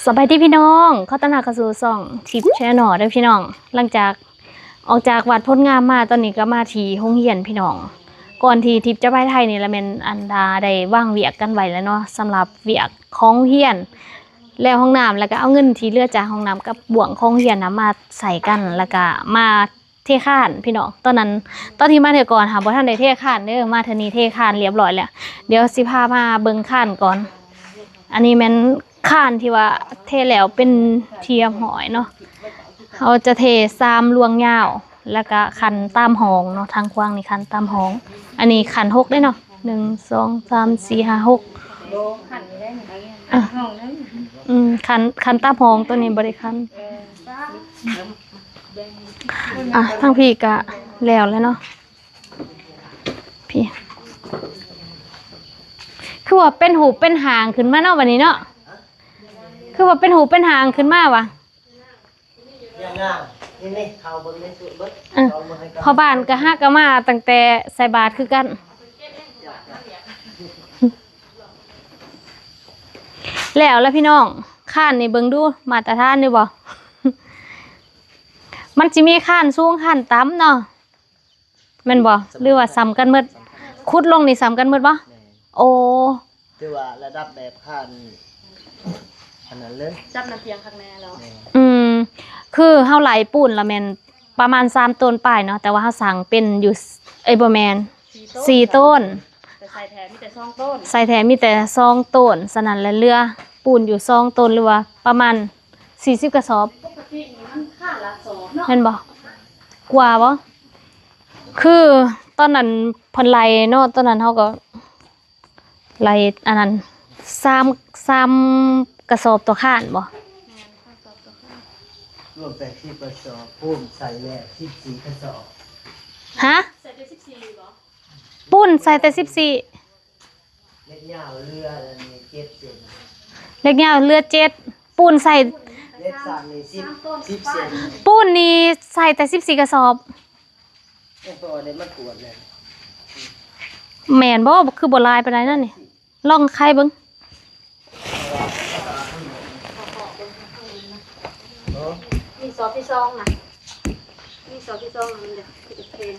ສະບາຍດີພີ່ນ້ອງ ຂໍຕ້ອນຮັບເຂົ້າສູ່ຊ່ອງທິບແຊນແນວເດີພີ່ນ້ອງ. ຫຼັງຈາກອອກຈາກວັດໂພນງາມມາ ຕອນນີ້ກໍມາທີ່ໂຮງຮຽນພີ່ນ້ອງ. ກ່ອນທີ່ທິບຈະໄປໄທນີ້ລະແມ່ນອັນດາໄດ້ວາງວຽກກັນໄວ້ແລ້ວເນາະ ສຳລັບວຽກຂອງໂຮງຮຽນ ແລ້ວຫ້ອງນ້ຳ ແລ້ວກໍເອົາເງິນທີ່ເຫຼືອຈາກຫ້ອງນ້ຳກັບບ້ວງຂອງໂຮງຮຽນນະມາໃສ່ກັນ ແລ້ວກໍມາ ເທຄານພີ່ນ້ອງ. ຕອນນັ້ນ ຕອນທີ່ມາເທື່ອກ່ອນຫາບໍ່ທັນໄດ້ເທຄານເດີ ມາເທື່ອນີ້ເທຄານລຽບຮ້ອຍແລ້ວ. ດຽວຊິພາມາເບິ່ງຄານກ່ອນ. ອັນນີ້ແມ່ນຄານທີ່ວ່າເທແລ້ວເປັນທີ່ຮຽບຮ້ອຍເນາະ. ເຮົາຈະເທສາມລວງຍາວ ແລ້ວກະຄັນຕາມຫ້ອງເນາະ ທາງຂວາງນີ້ຄັນຕາມຫ້ອງ. ອັນນີ້ຄັນຫົກເດ້ເນາະ ໜຶ່ງ ສອງ ສາມ ສີ່ ຫ້າ ຫົກ ອືມ ຄັນ ຄັນຕາມຫ້ອງ ໂຕນີ້ບໍ່ໄດ້ຄັນ. ອ່ະ ທາງພີ້ກະແລ້ວແລ້ວເນາະ ພີ້ ຄືວ່າເປັນຮູບເປັນຮ່າງຂຶ້ນມາເນາະ ບັດນີ້ເນາະ ຄືວ່າເປັນຮູບເປັນຮ່າງຂຶ້ນມາຫວາ. ເອີ ພໍ່ບ້ານກະຫາກະມາຕັ້ງແຕ່ໃສ່ບາດຄືກັນ. ແລ້ວລະພີ່ນ້ອງ ຄານນີ້ເບິ່ງດູ ມາດຕະຖານຢູ່ບໍ່? ມັນຊິມີຄານສູງຄານຕ່ຳເນາະ ແມ່ນບໍ່? ຫຼືວ່າສ່ຳກັນໝົດ? ຂຸດລົງນີ້ສ່ຳກັນໝົດບໍ່? ແມ່ນ. ໂອ້ ຖືວ່າລະດັບແບບຄານອັນນັ້ນເລີຍ ຈັບນ້ຳພຽງຄັກແນ່ແລ້ວ. ແມ່ນ. ອືມ ຄືເຮົາໄຫຼປູນລະແມ່ນປະມານສາມໂຕນປາຍເນາະ ແຕ່ວ່າເຮົາສ້າງເປັນຢູ່ ເອີຍ ບໍ່ແມ່ນ ສີ່ໂຕນ ສີ່ໂຕນ ແຕ່ໃສ່ແທ້ມີແຕ່ສອງໂຕນ ໃສ່ແທ້ມີແຕ່ສອງໂຕນ. ສະນັ້ນແຫຼະເຫຼືອປູນຢູ່ສອງໂຕນ ຫຼືວ່າປະມານສີ່ສິບກະສອບ ປົກກະຕິນີ້ມັນຄານລະສອບເນາະ ແມ່ນບໍ່? ກວ່າບໍ່? ຄືຕອນນັ້ນເພິ່ນໄລ່ເນາະ ຕອນນັ້ນເຮົາກໍໄລ່ອັນນັ້ນ ສາມ ສາມກະສອບຕໍ່ຄານບໍ່? ແມ່ນ ສາມກະສອບຕໍ່ຄານ ລວມແປດສິບກະສອບ ປູນໃສ່ແລ້ວສິບສີ່ກະສອບ. ຮະ? ໃສ່ແຕ່ສິບສີ່ບໍ່? ປູນໃສ່ແຕ່ສິບສີ່ ເຫຼັກຍາວເຫຼືອອັນນີ້ເຈັດເຊັນ ເຫຼັກຍາວເຫຼືອເຈັດ ປູນໃສ່ ເຫຼັກສັ້ນນີ້ສິບ ສິບເຊັນ ປູນນີ້ໃສ່ແຕ່ສິບສີ່ກະສອບ. ເອີ ເພາະວ່າໄດ້ມາກວດແລ້ວ ແມ່ນບໍ່? ຄືບໍ່ຫຼາຍປານໃດນັ້ນນີ້ ລອງໄຂເບິ່ງ. ນີ້ສອບທີສອງນະ ນີ້ສອບທີສອງນະ ມັນຈະ ຈະເພງ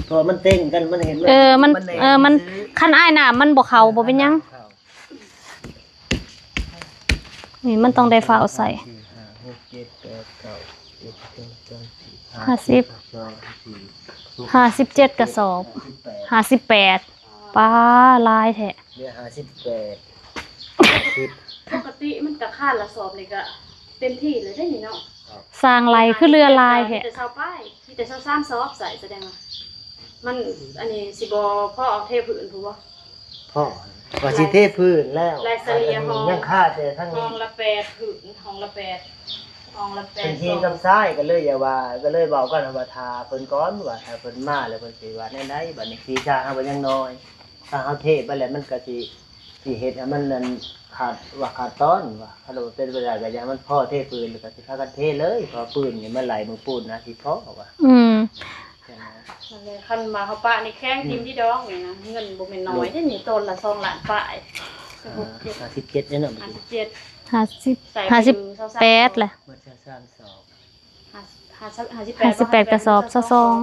ເພາະວ່າມັນເຕັງກັນ ມັນເຫັນ ເອີ ມັນ ມັນແໜ້ນ ເອີ ມັນ ຊື່ໆ ຄັນອ້າຍນ້ຳມັນບໍ່ເຂົ້າ ບໍ່ເປັນຫຍັງ. ນີ້ມັນຕ້ອງໄດ້ຟ້າວໃສ່ ສີ່ ຫ້າ ຫົກ ເຈັດ ແປດ ເກົ້າ ສິບ ສິບເອັດ ສິບສອງ ສິບສາມ ຫ້າສິບ ຫ້າສິບເຈັດກະສອບ ຫ້າສິບແປດ ປ້າ ຫຼາຍແທ້ ເຫຼືອຫ້າສິບແປດ ຫ້າສິບ ປົກກະຕິມັນກະຄານລະສອບນີ້ກະເຕັມທີ່ແລ້ວເດ້ນີ້ເນາະ. ສ້າງໄຫຼຄືເຫຼືອຫຼາຍແທ້ ມີແຕ່ຊາວປາຍ ມີແຕ່ຊາວສາມສອບໃສ່ ສະແດງວ່າມັນ ອັນນີ້ຊິບໍ່ພໍເອົາເທພື້ນພຸ້ນບໍ່? ພໍ ວ່າຊິເທພື້ນແລ້ວ ລາຍສະເລ່ຍຫ້ອງ ຍັງຄາແຕ່ທາງ ຫ້ອງລະແປດພື້ນ ຫ້ອງລະແປດ ຫ້ອງລະແປດ ເປັນຫີນກັບຊາຍ ກໍເລີຍຢ່າວ່າ ກໍເລີຍເວົ້າກັນວ່າຖ້າເພິ່ນກ່ອນ ວ່າຖ້າເພິ່ນມາແລ້ວເພິ່ນຊິວ່າແນວໃດ. ບັດນີ້ສີຊ້າງເຮົາກໍຍັງນ້ອຍ ຖ້າເຮົາເທໄປແລ້ວມັນກໍຊິ ຊິເຮັດໃຫ້ມັນນັ້ນຂາດ ວ່າຂາດຕອນ ວ່າຄັນວ່າເປັນໄປໄດ້ກໍຢ່າໃຫ້ມັນພໍເທພື້ນ ແລ້ວກໍຊິພາກັນເທເລີຍ ເພາະວ່າປູນນີ້ມັນຫຼາຍມື້ປູນນະ ຊິພໍວ່າ ອືມ ນັ້ນແຫຼະ ຄັນວ່າເຮົາປະນີ້ແຂງຖິ້ມ ອືມ ທີ່ດອກນີ້ນະ ເງິນບໍ່ແມ່ນນ້ອຍເດ້ນີ້ ໂຕນລະສອງລ້ານປາຍ ເອີ ຫ້າສິບເຈັດເດ້ເນາະ ຫ້າສິບເຈັດ ຫ້າສິບ ໃສ່ໄປ ຫ້າສິບແປດແຫຼະ ໝົດຊາວສາມສອບ ຫ້າສິບແປດ ຫ້າສິບແປດກະສອບ ຊາວສອງ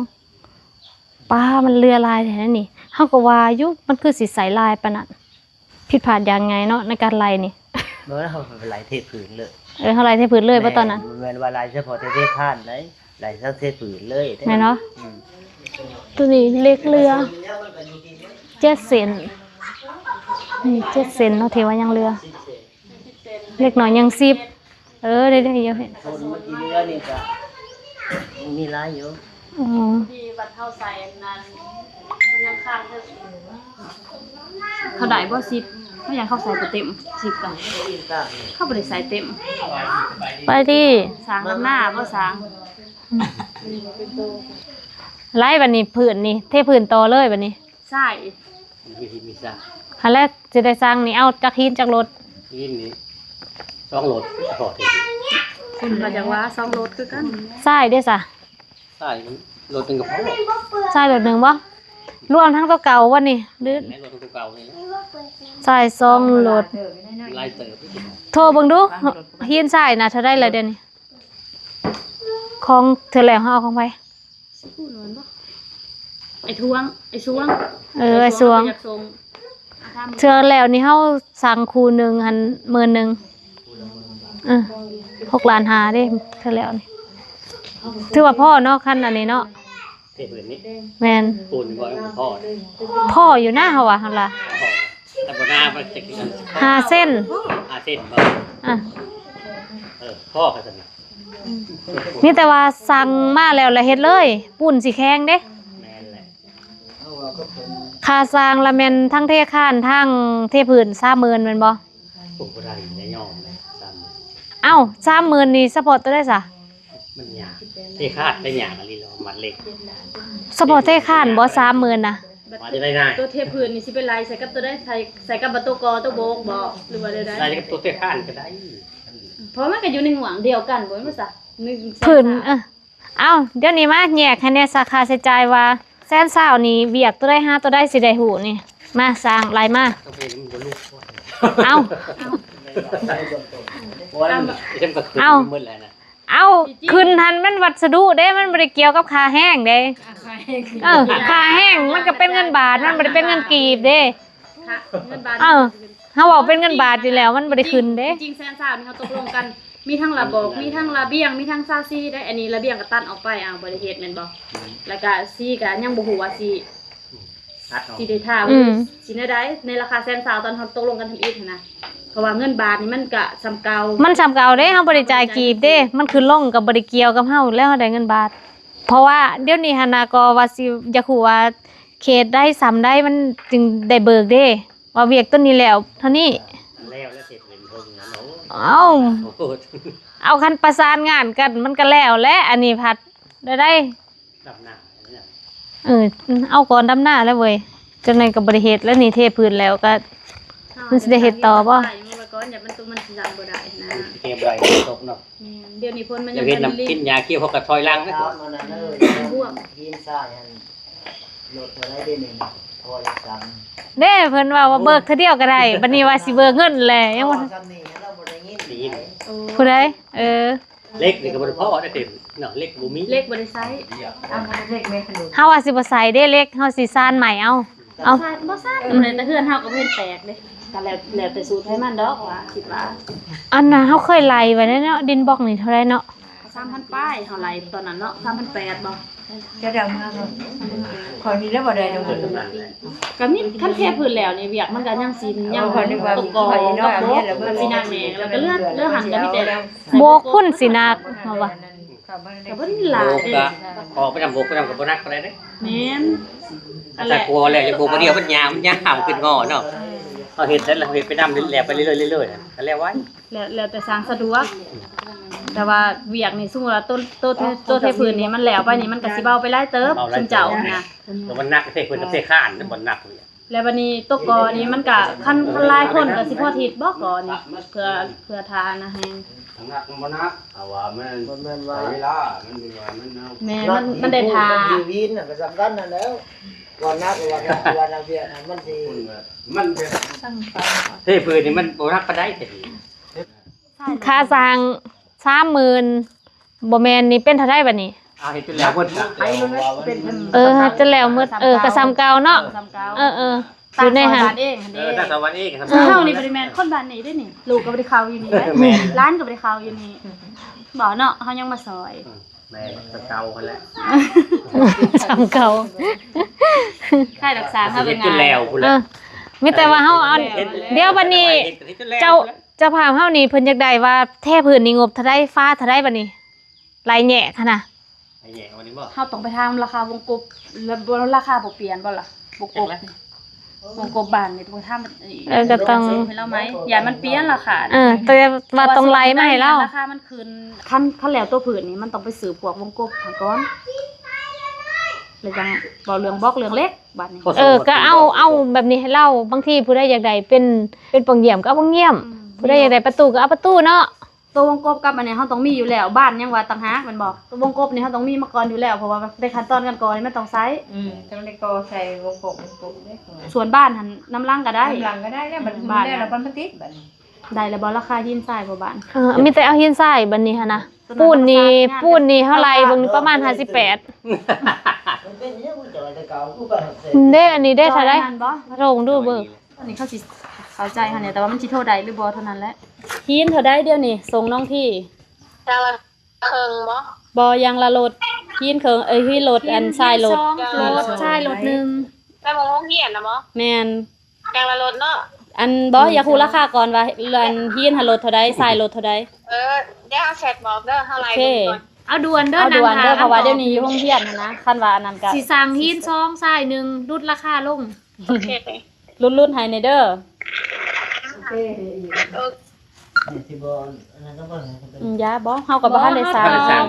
ປ້າ ມັນເຫຼືອຫຼາຍແທ້ນີ້ ເຮົາກໍວ່າຢູ່ ມັນຄືຊິໃສ່ຫຼາຍປານນັ້ນ. ຜິດພາດຢ່າງໃຫຍ່ເນາະ ໃນການໄລ່ນີ້ ບໍ່ ເຮົາໄລ່ເທພື້ນເລີຍ ເອີ ເຮົາໄລ່ເທພື້ນເລີຍບໍ່ຕອນນັ້ນ ແມ່ນ ບໍ່ແມ່ນວ່າໄລ່ສະເພາະແຕ່ເທຄານໃດ ໄລ່ທັງເທພື້ນເລີຍ ແມ່ນບໍ່? ອືມ ໂຕນີ້ເຫຼັກເຫຼືອເຈັດເຊັນ ນີ້ເຈັດເຊັນເນາະ ທີ່ວ່າຍັງເຫຼືອ ເຫຼັກນ້ອຍຍັງສິບ ເອີ ໄດ້ ໄດ້ຢູ່ ໂຕນມັນທີ່ເຫຼືອນີ້ກະມີຫຼາຍຢູ່ ອືມ ທີ່ວັດເຮົາໃສ່ອັນນັ້ນ ມັນຍັງຄ້າງເທິງ ເຂົາໄດ້ບໍ່ສິບ ເຮົາຍັງ ເຂົາໃສ່ບໍ່ເຕັມສິບກະ ເຂົາບໍ່ໄດ້ໃສ່ເຕັມ ໄປຕິ ສ້າງນຳໜ້າບໍ່ສ້າງ ອືມ ໄລ່ບັດນີ້ພື້ນນີ້ ເທພື້ນຕໍ່ເລີຍບັດນີ້ ຊາຍ ຫັ້ນແຫຼະ ຊິໄດ້ສ້າງນີ້ ເອົາຈັກຫີນຈັກລົດ? ຫີນນີ້ສອງລົດ ພໍເທ ເພິ່ນກໍຢາກວ່າສອງລົດຄືກັນ ຊາຍເດ້ຊະ? ຊາຍລົດໜຶ່ງກໍພໍ ຊາຍລົດໜຶ່ງບໍ່? ລວມທັງຕົວເກົ່າບໍ່ນີ້ ຫຼື ແມ່ນ ລວມທັງຕົວເກົ່ານີ້ແຫຼະ ຊາຍສອງໂຫຼດ ຫຼາຍເຕີບ ໂທເບິ່ງດູ ຫີນຊາຍນະເທົ່າໃດລະດຽວນີ້ ຂອງເທື່ອແລ້ວເຮົາເອົາຂອງໃຜ? ຊິຮູ້ນວນບໍ່? ໄອ້ທວງ ໄອ້ສວງ ເອີ ໄອ້ສວງ ໄອ້ສວງ ຢາກສົ່ງ ເທື່ອແລ້ວນີ້ເຮົາສັ່ງຄູ່ໜຶ່ງຫັ້ນໝື່ນໜຶ່ງ ເອີ ຫົກລ້ານຫ້າເດ້ ເທື່ອແລ້ວນີ້ ຖືວ່າພໍເນາະ ຄັນອັນນີ້ເນາະ ເທພື້ນນີ້ ແມ່ນ ປູນບໍ່ພໍ ພໍຢູ່ນະ ເຮົາວ່າຫັ້ນລະ ພໍ ແຕ່ບໍ່ໜາ ຫ້າເຊັນ ຫ້າເຊັນບໍ່ ອ່ະ ເອີ ພໍກໍຊັ້ນນະ ມີແຕ່ວ່າສັ່ງມາແລ້ວລະເຮັດເລີຍ ປູນຊິແຂງເດ້ ແມ່ນແຫຼະ ຄ່າສ້າງລະແມ່ນທັງເທຄານ ທັງເທພື້ນ ສາມໝື່ນແມ່ນບໍ່? ໂອ້ ບໍ່ໄດ້ ຢ່າຍອມເລີຍ ສາມໝື່ນ ເອົ້າ ສາມໝື່ນນີ້ສະເພາະໂຕໃດສະ? ມັນຍາກ ເທຄານກໍຍາກອີ່ຫຼີ ແລ້ວມັດເຫຼັກ ສະເພາະເທຄານບໍ່ ສາມໝື່ນນະ? ວ່າຈະໄດ້ນາຍ ໂຕເທພື້ນນີ້ຊິໄປໄລ່ໃສ່ກັບໂຕໃດ? ໃສ່ ໃສ່ກັບໂຕກໍ ໂຕໂບກບໍ່ ຫຼືວ່າແນວໃດ? ໄລ່ກັບໂຕເທຄານກໍໄດ້ ເພາະມັນກໍຢູ່ໃນຫວ່າງດຽວກັນບໍ່ແມ່ນບໍ່ສະ? ພື້ນ ເອີ ເອົ້າ ດຽວນີ້ມາແຍກໃຫ້ແດ່ສາ ຄ່າໃຊ້ຈ່າຍວ່າແສນຊາວນີ້ ວຽກໂຕໃດຫາໂຕໃດຊິໄດ້ຮູ້ນີ້ ມາສ້າງໄລ່ມາ ຕ້ອງເຮັດໃຫ້ມັນບໍ່ລຸກ ເອົ້າ ບໍ່ໄດ້ ເອົ້າ ເອົາ ຂຶ້ນຫັ້ນມັນວັດສະດຸເດ້ ມັນບໍ່ໄດ້ກ່ຽວກັບຄ່າແຮງເດ້ ອ່າ ຄ່າແຮງ ເອີ ຄ່າແຮງມັນກໍເປັນເງິນບາດ ມັນບໍ່ໄດ້ເປັນເງິນກີບເດ້ ຄ່າ ເງິນບາດ ເອີ ເຮົາເວົ້າເປັນເງິນບາດຢູ່ແລ້ວ ມັນບໍ່ໄດ້ຂຶ້ນເດ້ ຈິງໆ ແສນຊາວນີ້ເຮົາຕົກລົງກັນ ມີທັງລະບອກ ມີທັງລະບຽງ ມີທັງຊາຊີໄດ໋ ອັນນີ້ລະບຽງກໍຕັດອອກໄປ ອ້າວ ບໍ່ໄດ້ເຮັດແມ່ນບໍ່? ແລ້ວກໍຊີກໍຍັງບໍ່ຮູ້ວ່າຊິ ຕັດອອກ ຊິໄດ້ຖ້າ ອືມ ຊິແນວໃດ ໃນລາຄາແສນຊາວ ຕອນເຮົາຕົກລົງກັນທຳອິດຫັ້ນນະ ເພາະວ່າເງິນບາດນີ້ມັນກະສ່ຳເກົ່າ ມັນສ່ຳເກົ່າເດ້ ເຮົາບໍ່ໄດ້ຈ່າຍກີບເດ້ ມັນຂຶ້ນລົງກໍບໍ່ໄດ້ກ່ຽວກັບເຮົາແລ້ວ ເຮົາໄດ້ເງິນບາດ ເພາະວ່າດຽວນີ້ຫັ້ນນະ ກໍວ່າຊິຢາກຮູ້ວ່າເຂດໃດ ຊ່ຳໃດ ມັນຈຶ່ງໄດ້ເບີກເດ້ ວ່າວຽກຕົວນີ້ແລ້ວເທົ່ານີ້ ແລ້ວ ແລ້ວເສດເປັນເພິ່ງນັ້ນ ໂອ້ ເອົ້າ ໂອ້ ເອົາ ຄັນປະສານງານກັນ ມັນກໍແລ້ວແຫຼະ ອັນນີ້ພັດໄດ້ ດຳນາ ເອີ ເອົາກ່ອນດຳນາແລ້ວເວີຍ ຈັ່ງໃດກໍບໍ່ໄດ້ເຮັດແລ້ວນີ້ ເທພື້ນແລ້ວກໍ ມັນຊິໄດ້ເຮັດຕໍ່ບໍ່? ມັນກໍຢາກມັນຕົກ ມັນຊິຍັງບໍ່ໄດ້ນະ ເກັບໄວ້ຕົກເນາະ ແມ່ນ ດຽວນີ້ຝົນມັນຍັງບໍ່ທັນລິນ ຢາກເຮັດນຳກິນຫຍ້າຂຽວ ເຂົາກໍຖອຍຫຼັງ ເອີ ຮວມ ຫີນຊາຍຫັ້ນ ລົດເທົ່າໃດເດ້ນີ້ ພໍຈັກສັງ ເດ້ ເພິ່ນເວົ້າວ່າເບີກເທື່ອດຽວກໍໄດ້ ບັດນີ້ວ່າຊິເບີກເງິນແຫຼະ ຍັງບໍ່ທັນ ສ່ຳນີ້ເຮົາບໍ່ໄດ້ຍິນ ໄດ້ຍິນ ໂອ້ ຜູ້ໃດ? ເອີ ເຫຼັກນີ້ກໍບໍ່ໄດ້ພໍໄດ້ເຕັມເນາະ ເຫຼັກບໍ່ມີ ເຫຼັກບໍ່ໄດ້ໃຊ້ ເຮົາວ່າຊິບໍ່ໃສ່ເດ້ເຫຼັກ ເຮົາຊິຊານໃໝ່ເອົາ ເອົາ ບໍ່ຊານ ອືມ ແຕ່ເຮືອນເຮົາກໍບໍ່ເຫັນແຕກເດ້ ກໍແລ້ວ ແລ້ວແຕ່ສູດໃຜມັນດອກວ່າ ຄິດວ່າ ອັນນ່າ ເຮົາເຄີຍໄລ່ໄວ້ແລ້ວເນາະ ດິນບລັອກນີ້ເທົ່າໃດເນາະ? ສາມພັນປາຍ ເຮົາໄລ່ຕອນນັ້ນເນາະ ສາມພັນແປດບໍ່? ຈະໄດ້ເອົາມາບໍ່? ຂ້ອຍນີ້ແຫຼະບໍ່ໄດ້ນຳ ກໍມີ ຄັນເທພື້ນແລ້ວນີ້ ວຽກມັນກໍຍັງຊິ ຍັງ ເອີ ຂ້ອຍນຶກວ່າ ຕົກກໍ ມີ ກັບໂບກ ກໍຊິໜັກແນ່ ແລ້ວກໍເຫຼືອ ເຫຼືອຫັ້ນກໍມີແຕ່ ໂບກພຸ້ນຊິໜັກ ເຮົາວ່າ ກໍບໍ່ໄດ້ຫຼາຍເດ້ ອອກໄປນຳໂບກໄປນຳກໍບໍ່ໜັກປານໃດເດ້ ແມ່ນ ອັນນັ້ນແຫຼະ ຖ້າກົວແລ້ວ ຢາກໂບກບໍ່ດຽວ ມັນຍາວ ມັນຍາວຂຶ້ນງໍເນາະ ເຮົາເຮັດແລ້ວ ເຮົາເຮັດໄປນຳແລ້ວ ໄປເລື້ອຍໆ ເລື້ອຍໆ ກໍແລ້ວໄວ ແລ້ວ ແລ້ວແຕ່ຊ່າງສະດວກ ແຕ່ວ່າວຽກນີ້ ສົມມຸດວ່າໂຕ ໂຕ ໂຕເທພື້ນນີ້ມັນແລ້ວໄປນີ້ ມັນກໍຊິເບົາໄປຫຼາຍເຕີບ ເບົາຫຼາຍເຕີບ ຊຸມເຈົ້ານະ ແຕ່ມັນໜັກເທພື້ນກັບເທຄານ ມັນໜັກ ແລ້ວບັດນີ້ໂຕກໍນີ້ມັນກໍ ຄັນ ຄັນຫຼາຍຄົນກໍຊິພໍທິດບໍ່ກໍນີ້ ເພື່ອ ເພື່ອຖ້າອັນນະແຮງ ໜັກມັນບໍ່ໜັກ ເພາະວ່າມັນ ບໍ່ແມ່ນວ່າ ໃຊ້ເວລາ ມັນມີວ່າມັນເອົາ ແມ່ນ ມັນ ມັນໄດ້ຖ້າ ມັນຢູ່ວິນນະ ກໍສຳຄັນນັ້ນແຫຼ້ວ ວ່າໜັກ ວ່າໜັກ ວ່າໜັກວຽກນະ ມັນຊິ ມັນ ເທພື້ນນີ້ມັນບໍ່ໜັກປານໃດ ແຕ່ ຄ່າສ້າງສາມໝື່ນ ບໍ່ແມ່ນນີ້ເປັນເທົ່າໃດບັດນີ້? ເຮັດຈົນແລ້ວໝົດ ເອີ ເຮັດຈົນແລ້ວໝົດ ເອີ ກໍສ່ຳເກົ່າເນາະ ເອີ ຢູ່ໃນຫັ້ນ ເອີ ເຮົານີ້ບໍ່ໄດ້ແມ່ນຄົນບ້ານນີ້ເດ້ນີ້ ລູກກໍບໍ່ໄດ້ເຂົ້າຢູ່ນີ້ ຫຼານກໍບໍ່ໄດ້ເຂົ້າຢູ່ນີ້ ບໍ່ເນາະ ເຮົາຍັງມາຊ່ອຍ ແມ່ນ ສ່ຳເກົ່າຫັ້ນແຫຼະ ສ່ຳເກົ່າ ຄ່າຮັກສາເຮົາກໍງ່າຍ ເຮັດຈົນແລ້ວພຸ້ນແຫຼະ ເອີ ມີແຕ່ວ່າເຮົາອັນ ດຽວບັດນີ້ ເຈົ້າ ເຈົ້າພາບເຮົານີ້ເພິ່ນຢາກໄດ້ວ່າແທພື້ນນີ້ງົບເທົ່າໃດ ຝາເທົ່າໃດບັດນີ້ ລາຍແຍກຫັ້ນນະ ລາຍແຍກອັນນີ້ບໍ່ ເຮົາຕ້ອງໄປຖາມລາຄາວົງກົບ ລະ ລາຄາບໍ່ປ່ຽນບໍ່ລະ ວົງກົບ ວົງກົບບ້ານນີ້ຕ້ອງໄປຖາມ ເອີ ກໍຕ້ອງໃຫ້ລາວໃໝ່ ຢ້ານມັນປ່ຽນລາຄາ ເອີ ແຕ່ວ່າຕ້ອງໄລ່ມາໃຫ້ລາວ ລາຄາມັນຂຶ້ນ ຄັນ ຄັນແລ້ວໂຕພື້ນນີ້ມັນຕ້ອງໄປສືບພວກວົງກົບຫັ້ນກ່ອນ ແລ້ວຈັ່ງເວົ້າເລື່ອງບລັອກເລື່ອງເຫຼັກ ບາດນີ້ ເອີ ກໍເອົາ ເອົາແບບນີ້ໃຫ້ລາວ ບາງທີຜູ້ໃດຢາກໄດ້ເປັນ ເປັນປ່ອງຢ້ຽມກໍເອົາປ່ອງຢ້ຽມ ອືມ ຜູ້ໃດຢາກໄດ້ປະຕູກໍເອົາປະຕູເນາະ ຕົວວົງກົບກັບອັນນີ້ເຮົາຕ້ອງມີຢູ່ແລ້ວ, ບ້ານຍັງວ່າຕ່າງຫາກແມ່ນບໍ່? ຕົວວົງກົບນີ້ເຮົາຕ້ອງມີມາກ່ອນຢູ່ແລ້ວ ເພາະວ່າໃນຂັ້ນຕອນການກໍ່ນີ້ມັນຕ້ອງໃຊ້. ອືມ ຕ້ອງໄດ້ກໍ່ໃສ່ວົງກົບ ວົງກົບເດ້. ສ່ວນບ້ານຫັ້ນນຳຫຼັງກໍໄດ້ ນຳຫຼັງກໍໄດ້ແລ້ວ. ບັດ ອືມ ບ້ານ ແລ້ວ ແລ້ວ ບັດມັນຕິດ ບັດນີ້ ໄດ້ແລ້ວບໍ່? ລາຄາຫີນຊາຍບໍ່ບ້ານ? ເອີ ມີແຕ່ເອົາຫີນຊາຍບັດນີ້ຫັ້ນນະ. ປູນນີ້ ປູນນີ້ເຮົາໄລ່ເບິ່ງນີ້ປະມານຫ້າສິບແປດ. ມັນເປັນຫຍັງ ເຈົ້າແຕ່ເກົ່າຄືວ່າ ເດ້ ອັນນີ້ເດ້ ເທົ່າໃດ? ໂທເບິ່ງດູເບິ່ງ. ອັນນີ້ເຂົາຊິເຂົ້າໃຈເຮົາແດ່ ແຕ່ວ່າມັນຊິໂທໄດ້ຫຼືບໍ່ເທົ່ານັ້ນແຫຼະ. ຫີນເທົ່າໃດດຽວນີ້ ສົ່ງນ້ອງທີ່? ຢ່າງລະເຄິ່ງບໍ? ບໍ່ ຢ່າງລະລົດ. ຫີນເຄິ່ງ ເອີຍ ຫີນລົດ ຫີນ ອັນຊາຍລົດ ສອງ ລົດຊາຍລົດໜຶ່ງ. ໄປໂຮງຮຽນນະບໍ? ແມ່ນ. ຢ່າງລະລົດເນາະ. ອັນ ບໍ່ ຢາກຮູ້ລາຄາກ່ອນວ່າ ອັນຫີນຫັ້ນລົດເທົ່າໃດ ຊາຍລົດເທົ່າໃດ? ເອີ ດຽວເຮົາແຊັດບອກເດີ ເຮົາໄລ່ເບິ່ງກ່ອນ. ເອົາດ່ວນເດີ ເອົາດ່ວນເດີ ນາງຖາມ ເພາະວ່າດຽວນີ້ຢູ່ໂຮງຮຽນຫັ້ນນະ ຄັນວ່າອັນນັ້ນກະ ຊິສັ່ງຫີນສອງຊາຍໜຶ່ງ ຫຼຸດລາຄາລົງ. ໂອເຄ ຫຼຸດໆໃຫ້ແດ່ເດີ. ໂອເຄ ເອີ ຊິບໍ່ອັນນັ້ນກໍເບິ່ງໃຫ້ເພິ່ນ. ອືມ ຢ່າ ບໍ່ ເຮົາກໍບໍ່ທັນໄດ້ສັ່ງ ບໍ່ ເຮົາ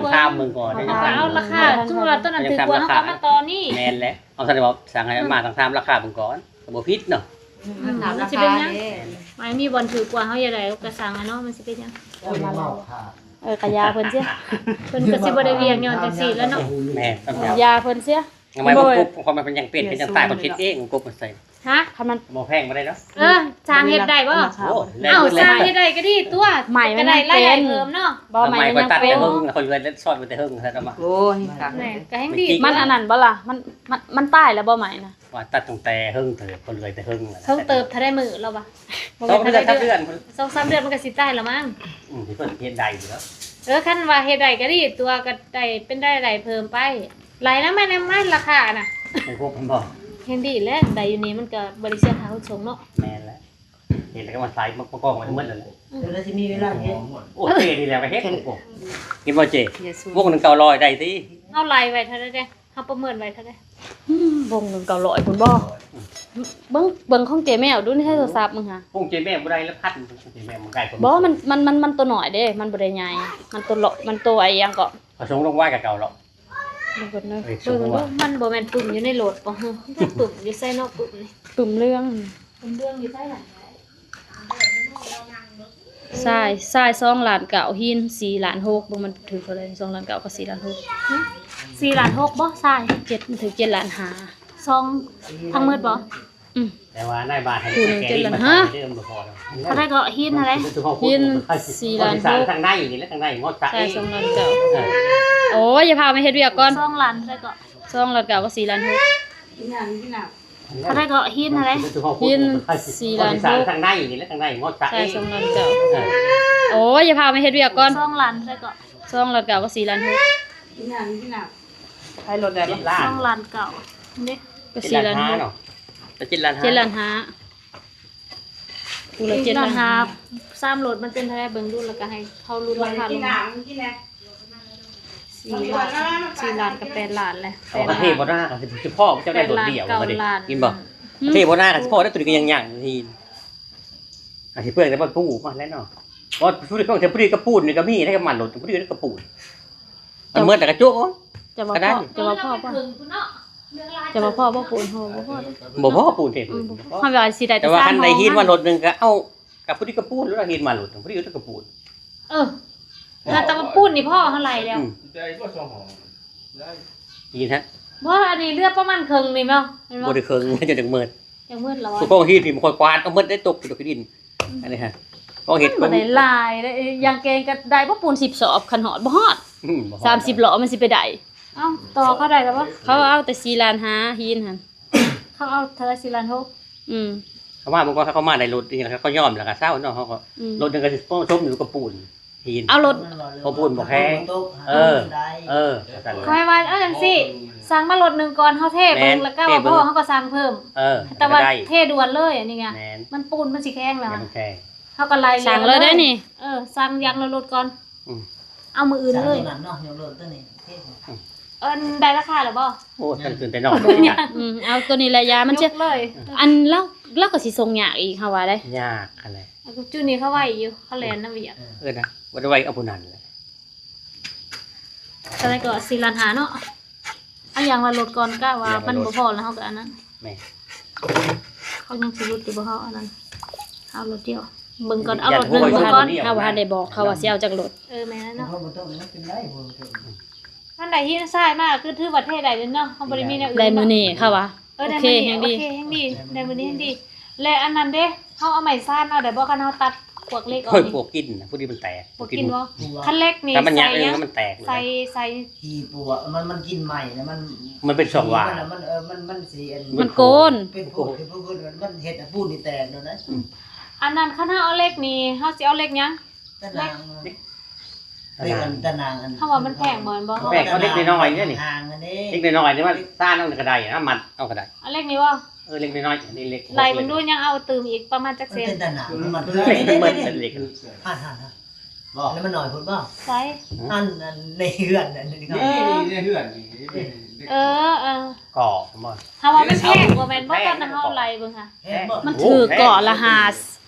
ກໍເອົາ ເອົາລາຄາ ສົມມຸດວ່າຕົວນັ້ນຖືກກວ່າ ເຮົາກໍເອົາມາຕໍ່ນີ້. ແມ່ນແຫຼະ ເຮົາທັນໄດ້ບອກ ສັ່ງໃຫ້ມາທາງສາມລາຄາເບິ່ງກ່ອນ ກໍບໍ່ຜິດເນາະ. ອືມ ມັນຊິເປັນຫຍັງ ມັນມີບ່ອນຖືກກວ່າ ເຮົາຢາກໄດ້ກໍສັ່ງເນາະ ມັນຊິເປັນຫຍັງ. ເອີ ກະຢ່າເພິ່ນເສຍ ເພິ່ນກໍຊິບໍ່ໄດ້ວຽກຍ້ອນຈັ່ງຊີ້ແຫຼະເນາະ. ແມ່ນ ຕ້ອງ ຢ່າເພິ່ນເສຍ. ທຳໄມ ໂດຍ ມັນກົບ ຄວາມມັນຍັງເປັນ ເປັນຈັ່ງໃຕ້ ມັນເຮັດເອງ ມັນກົບມັນໃສ່. ຮະ ຄັນມັນບໍ່ແພງບໍ່ໄດ້ເນາະ. ເອີ ຊ່າງເຮັດໄດ້ບໍ່? ໂອ້ ເອົາ ຊ່າງເຮັດໄດ້ກໍດີຕົວະ ໄມ້ມັນຍັງເປັນ ໄດ້ລາຍໄດ້ເພີ່ມເນາະ. ບໍ່ ໄມ້ມັນຍັງເປັນ ເອົາໄມ້ຂ້ອຍຕັດແຕ່ເຫິງ ຂ້ອຍເລື່ອຍຊອດໄປແຕ່ເຫິງຊັ້ນເອົາມາ. ໂອ້ຍ ຄັກ ແມ່ນ ກໍແຮງດີ ມັນອັນນັ້ນບໍ່ລະ ມັນ ມັນ ມັນຕາຍແລ້ວບໍ່ໄມ້ນະ? ວ່າຕັດຕັ້ງແຕ່ເຫິງເຕີບ ເພິ່ນເລີຍແຕ່ເຫິງແລ້ວ ເຫິງເຕີບ ເທົ່າໃດມື້ແລ້ວວະ? ບໍ່ແມ່ນເທົ່າໃດເດືອນ ສອງສາມເດືອນມັນກໍຊິຕາຍແລ້ວມັງ. ອືມ ເພິ່ນເຮັດໄດ້ຢູ່ແລ້ວ. ເອີ ຄັນວ່າເຮັດໄດ້ກໍດີ ຕົວະກໍໄດ້ເປັນລາຍໄດ້ເພີ່ມໄປ ໄລ່ນຳ ມານຳ ມາລາຄານະ ໃຫ້ຄົບມັນບໍ່? ແຮງດີແຫຼະ ໄດ້ຢູ່ນີ້ມັນກໍບໍ່ໄດ້ເສຍຄ່າຂົນສົ່ງເນາະ. ແມ່ນແຫຼະ ເຮັດແລ້ວກໍມາໃສ່ ມາປະກອບໄວ້ໝົດນັ້ນແຫຼະ. ອືມ ເອີ ແລ້ວຊິມີເວລາເຮັດ. ໂອ້ ເຈ້ນີ້ແຫຼະກໍເຮັດ. ເຫັນບໍ່ເຈ້? ວົງໜຶ່ງເກົ້າຮ້ອຍໄດ້ຕິ? ເຮົາໄລ່ໄວ້ເທົ່າໃດເດ້? ເຮົາປະເມີນໄວ້ເທົ່າໃດ? ອືມ ວົງໜຶ່ງເກົ້າຮ້ອຍພຸ້ນບໍ່? ເບິ່ງ ເບິ່ງຂອງເຈ້ແມວດູໃນໂທລະສັບມຶງຫາ. ວົງເຈ້ແມວບໍ່ໄດ້ລະພັນ ເຈ້ແມວມັນໄດ້. ບໍ່ ມັນ ມັນ ມັນ ມັນໂຕນ້ອຍເດ້ ມັນບໍ່ໄດ້ໃຫຍ່ ມັນໂຕເລາະ ມັນໂຕໄອ້ຫຍັງເກາະ ເຂົາສົ່ງລົງໄວ້ກະເກົ່າເລາະ. ເບິ່ງກ່ອນເດີ ເອີຍ ເບິ່ງເບິ່ງ ສົມມຸດວ່າ ມັນບໍ່ແມ່ນປຶ້ມຢູ່ໃນລົດບໍ່? ປຶ້ມຢູ່ໃສເນາະ? ປຶ້ມນີ້ ປຶ້ມເຫຼືອງ ປຶ້ມເຫຼືອງຢູ່ໃສລະ? ຊາຍ ຊາຍສອງລ້ານເກົ້າ ຫີນສີ່ລ້ານຫົກ ເບິ່ງມັນຖືກເທົ່າໃດ ສອງລ້ານເກົ້າກັບສີ່ລ້ານຫົກ. ຫຶ ສີ່ລ້ານຫົກບໍ່ຊາຍ? ເຈັດ ມັນຖືກເຈັດລ້ານຫ້າ. ສອງທັງໝົດບໍ່? ອືມ ແຕ່ວ່ານາຍບ້ານໃຫ້ ຜູ້ໜຶ່ງເຈັດລ້ານຫ້າ. ເທົ່າໃດເກາະ? ຫີນເທົ່າໃດ? ຫີນສີ່ລ້ານຫົກ ທາງໃນນີ້ແຫຼະ ທາງໃນໝົດຊະ. ຊາຍສອງລ້ານເກົ້າ. ເອີ ໂອ້ຍ ຢ່າພາມາເຮັດວຽກກ່ອນ. ສອງລ້ານເທົ່າໃດເກາະ? ສອງລ້ານເກົ້າກັບສີ່ລ້ານຫົກ. ເທົ່າໃດເກາະ? ຫີນເທົ່າໃດ? ຫີນສີ່ລ້ານຫົກ ທາງໃນນີ້ແຫຼະ ທາງໃນໝົດຊະ. ຊາຍສອງລ້ານເກົ້າ. ເອີ ໂອ້ຍ ຢ່າພາມາເຮັດວຽກກ່ອນ. ສອງລ້ານເທົ່າໃດເກາະ? ສອງລ້ານເກົ້າກັບສີ່ລ້ານຫົກ. ໃຫ້ລົດໄດ້ບໍ່? ສອງລ້ານເກົ້າເດ້ ກໍສີ່ລ້ານຫົກ ເນາະ ເຈັດລ້ານຫ້າ ເຈັດລ້ານຫ້າ. ຜູ້ລະເຈັດລ້ານຫ້າ ສາມລົດມັນເປັນເທົ່າໃດ ເບິ່ງດູ ແລ້ວກໍໃຫ້ເຂົາຫຼຸດລາຄາລົງ. ສີ່ລ້ານ ສີ່ລ້ານກັບແປດລ້ານແຫຼະ. ເອົາ ປະເທດບໍ່ໜ້າກໍຊິພໍເຈົ້າໄດ້ລົດດຽວ ແປດລ້ານ ເກົ້າລ້ານ ກິນບໍ່? ຫຶ ປະເທດບໍ່ໜ້າກໍຊິພໍໄດ້ ຕົວນີ້ກໍຍັງໆ ທີ່ ອາດຊິເປືອງແຕ່ບໍ່ປູມາແລ້ວເນາະ. ວ່າສຸດເພິ່ນແຕ່ຜູ້ດີກັບປູນນີ້ກໍມີໄດ້ ກັບມັນລົດຜູ້ດີກັບປູນ. ມັນເໝິດແລ້ວກະຈຸກ ຈະວ່າພໍ ຈະວ່າພໍບໍ່? ຈະວ່າພໍບໍ່ປູນ? ໂຫ ບໍ່ພໍເດ້ ບໍ່ພໍປູນເດ້. ອືມ ບໍ່ພໍ ເຮົາວ່າຊິໄດ້ແຕ່ ແຕ່ວ່າຄັນໄດ້ຫີນມາລົດໜຶ່ງກໍເອົາ ກັບຜູ້ດີກັບປູນ ຫຼືຫີນມາລົດຜູ້ດີກັບປູນ. ເອີ ຖ້າແຕ່ວ່າປູນນີ້ພໍເຮົາໄລ່ແລ້ວ. ອືມ ດີແທ້. ບໍ່ ອັນນີ້ເຫຼືອປະມານເຄິ່ງນີ້ແມ່ນບໍ່? ບໍ່ໄດ້ເຄິ່ງ ຈະຈັ່ງເໝິດ ຈັ່ງເໝິດແລ້ວ. ພວກຫີນທີ່ມັນຄ່ອຍກວາດເອົາໝົດໄດ້ ຕົກຢູ່ດອກຫີນ. ອັນນີ້ຮະ ພໍເຮັດ ມັນບໍ່ໄດ້ຫຼາຍເດ້ ຢ່າງເກັ່ງກໍໄດ້ບໍ່ ປູນສິບສອບ ຄັນຮອດ ບໍ່ຮອດ ອືມ ບໍ່ຮອດ ສາມສິບລໍ້ ມັນຊິໄປໄດ້. ເອົ້າ ຕໍ່ເຂົາໄດ້ແລ້ວບໍ່? ເຂົາເອົາແຕ່ສີ່ລ້ານຫ້າ ຫີນຫັ້ນ ເຂົາເອົາເທົ່າໃດ? ສີ່ລ້ານຫົກ. ອືມ ເຂົາມາເມື່ອກ່ອນ ເຂົາມາໄດ້ລົດນີ້ ເຂົາຍອມແລ້ວກໍເຊົາເນາະ. ເຮົາກໍ ອືມ ລົດໜຶ່ງກໍຊິສົມຢູ່ກັບປູນ ຫີນ ເອົາລົດ ເພາະປູນບໍ່ແພງ. ເອີ ເອີ ວ່າຊັ້ນ ຂ້ອຍວ່າເອົາຈັ່ງຊີ້ ສັ່ງມາລົດໜຶ່ງກ່ອນ ເຮົາເທເບິ່ງ ແມ່ນ ແລ້ວກໍວ່າພໍເຮົາກໍສັ່ງເພີ່ມ. ເອີ ແຕ່ວ່າເທດ່ວນເລີຍ ອັນນີ້ໄງ ມັນປູນມັນຊິແຂງແລ້ວ ມັນແຂງ ເຮົາກໍໄລ່ ສັ່ງເລີຍໄດ້ນີ້. ເອີ ສັ່ງຢ່າງລະລົດກ່ອນ. ອືມ ເອົາມື້ອື່ນເລີຍ ສັ່ງໂຕນັ້ນເນາະ ຍົກລົດໂຕນີ້. ເອີ ໄດ້ລາຄາແລ້ວບໍ່? ໂອ້ ທັນຕື່ນແຕ່ນອນ. ອືມ ເອົາໂຕນີ້ແຫຼະ ຢາມັນເສຍ ຍົກເລີຍ. ອັນລາວ ລາວກໍຊິສົ່ງຍາກອີກ ເຮົາວ່າໄດ໋. ຍາກຫັ້ນແຫຼະ. ຈຸດນີ້ເຂົາໄວຢູ່ ເຂົາແລ່ນນຳວຽກ. ເອີນະ ບໍ່ໄດ້ໄວ ເອົາຜູ້ນັ້ນແຫຼະ. ເທົ່າໃດກໍ ສີ່ລ້ານຫ້າເນາະ. ເອົາຢ່າງລະລົດກ່ອນ ກະວ່າມັນບໍ່ພໍແລ້ວ ເຮົາກໍອັນນັ້ນ. ແມ່ນ ເຂົາຍັງຊິຫຼຸດຢູ່ບໍ່ ເຮົາອັນນັ້ນ ເອົາລົດດຽວ. ເບິ່ງກ່ອນ ເອົາລົດໜຶ່ງກ່ອນ ເຮົາບໍ່ທັນໄດ້ບອກເຂົາວ່າຊິເອົາຈັກລົດ. ເອີ ແມ່ນແລ້ວເນາະ ມັນໄດ້ຫີນຊາຍມາ ຄືຖືວ່າເທໄດ້ເລີຍເນາະ ເຮົາບໍ່ໄດ້ມີແນວອື່ນ. ໄດ້ມື້ນີ້ເຂົາວ່າ ເອີ ໄດ້ມື້ນີ້ ໂອເຄ ແຮງດີ ໂອເຄ ແຮງດີ ໄດ້ມື້ນີ້ແຮງດີ. ແລະ ອັນນັ້ນເດ້ ເຮົາເອົາໄມ້ຊານເອົາໄດ້ບໍ່ ຄັນເຮົາຕັດພວກເຫຼັກອອກນີ້? ພວກກິນນະ ພວກນີ້ມັນແຕກ ພວກກິນບໍ່? ຄັນເຫຼັກນີ້ໃສ່ຫຍັງ? ໃສ່ ໃສ່ຂີ້ປົວ ມັນ ມັນກິນໄມ້ນະ ມັນ ມັນເປັນຊ່ອງວ່າງ ມັນ ເອີ ມັນ ມັນຊິອັນ ມັນໂກນ ເປັນໂພນ ເປັນໂພນ ມັນເຮັດໃຫ້ປູນນີ້ແຕກໂດນໄດ໋. ອັນນັ້ນຄັນເຮົາເອົາເຫຼັກນີ້ ເຮົາຊິເອົາເຫຼັກຫຍັງ? ຕະໜ່າງ ເຫຼັກ ເຫຼັກອັນຕະໜ່າງອັນ ເຮົາວ່າມັນແພງບໍ່ ແມ່ນບໍ່? ແພງ ເອົາເຫຼັກນ້ອຍໆນີ້ ເຫຼັກນ້ອຍໆນີ້ມາສ້າງເອົາກໍໄດ້ນະ ມັດເອົາກໍໄດ້. ເອົາເຫຼັກນີ້ບໍ່? ເອີ ເຫຼັກນ້ອຍໆ ອັນນີ້ເຫຼັກ ໄລ່ເບິ່ງດູ ຍັງເອົາຕື່ມອີກປະມານຈັກເສັ້ນ? ມັນເປັນຕະໜ່າງ ມັນເຫຼັກ ມັນເຫຼັກ ຫັ້ນໆ ບໍ່ ອັນນັ້ນມັນໜ້ອຍໂພດບໍ່? ໃສ? ອັນ ອັນໃນເຮືອນ ອັນນີ້ ນີ້ໃນເຮືອນນີ້ ເອີ ເອີ ກໍບໍ່ ເຮົາວ່າມັນແພງບໍ່ແມ່ນບໍ່? ຕອນເຮົາໄລ່ເບິ່ງຫາ ມັນຖືກເກາະລະຫ້າ